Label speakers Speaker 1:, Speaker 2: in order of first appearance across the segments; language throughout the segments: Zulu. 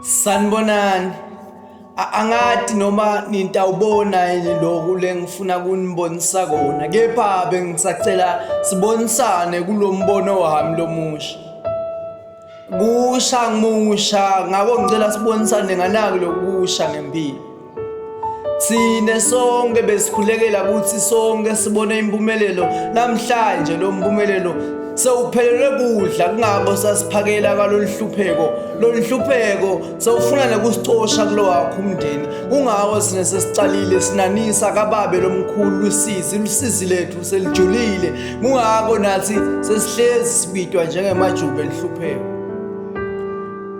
Speaker 1: Sanibonani. Angati noma nitawubona yini lokhu lengifuna kunibonisa kona kepha bengisacela sibonisane kulombono wami lomusha. Kusha ngimusha ngako ngicela sibonisane nganaki lokusha ngempilo. Thina sonke besikhulekela ukuthi sonke sibone impumelelo namhlanje lo mpumelelo sewuphelelwe kudla kungako sasiphakela kwalolu hlupheko lolu hlupheko sewufuna nekusicosha kulo wakho umndeni kungako sine sesicalile sinanisa kababe lomkhulu lusizi lusizi lethu selijulile kungako nathi sesihlezi sibidwa njengemajuba elihlupheko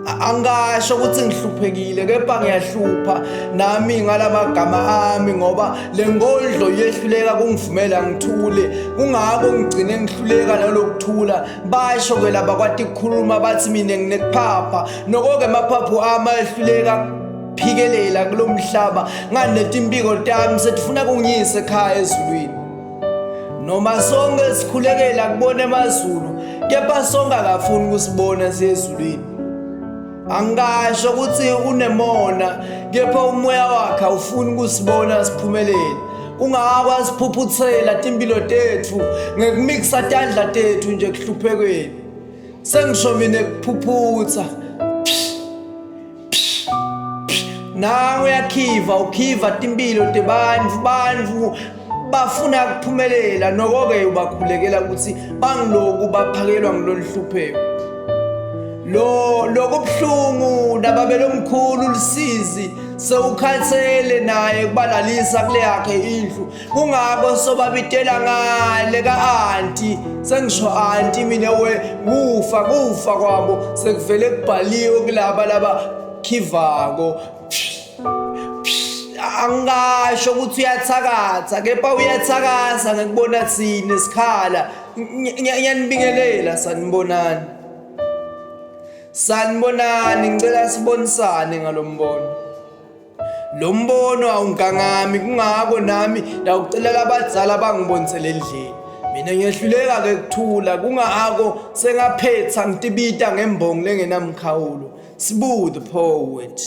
Speaker 1: Angasho ukuthi ngihluphekile kepha ngiyahlupha nami ngalamagama ami ngoba le nkondlo iyehluleka kungivumela ngithule kungako ngigcine ngihluleka nalokuthula basho ke laba kwathi kukhuluma bathi mina nginekuphapha noko-ke amaphaphu ami ayehluleka phikelela kulo mhlaba nganetimpiko tami setifuna kungiyisa ekhaya ezulwini Noma sonke sikhulekela kubona emazulu, kepha sonke akafuni kusibona siyezulwini. Angasho ukuthi unemona, kepha umoya wakhe awufuni kusibona siphumelele. Kungako asiphuphuthela timpilo tethu ngekumikisa tandla tethu nje kuhluphekweni. Sengisho mina kuphuphutha. Nangu uyakhiva ukhiva timpilo tebantfu bantfu bafuna kuphumelela noko-ke ubakhulekela ukuthi bangiloku baphakelwa ngilolu hlupheko lo lokubuhlungu nababe lomkhulu lusizi sewukhathele naye kubalalisa kule yakhe indlu Kungako sobabitela ngale ka-anti sengisho anti mina we kufa kufa kwabo sekuvele kubhaliwe kulaba laba khivako angasho ukuthi uyathakatha kepha uyathakasa ngekubona thina sikhala ngiyanibingelela sanibonani sanibonani ngicela sibonisane ngalombono Lo mbono awungangami kungako nami ndawucela labadzala bangibonisele endlini. Mina ngiyehluleka ke kuthula kungako sengaphetha ngitibita ngembongi lengenamkhawulo. Sibu the poet.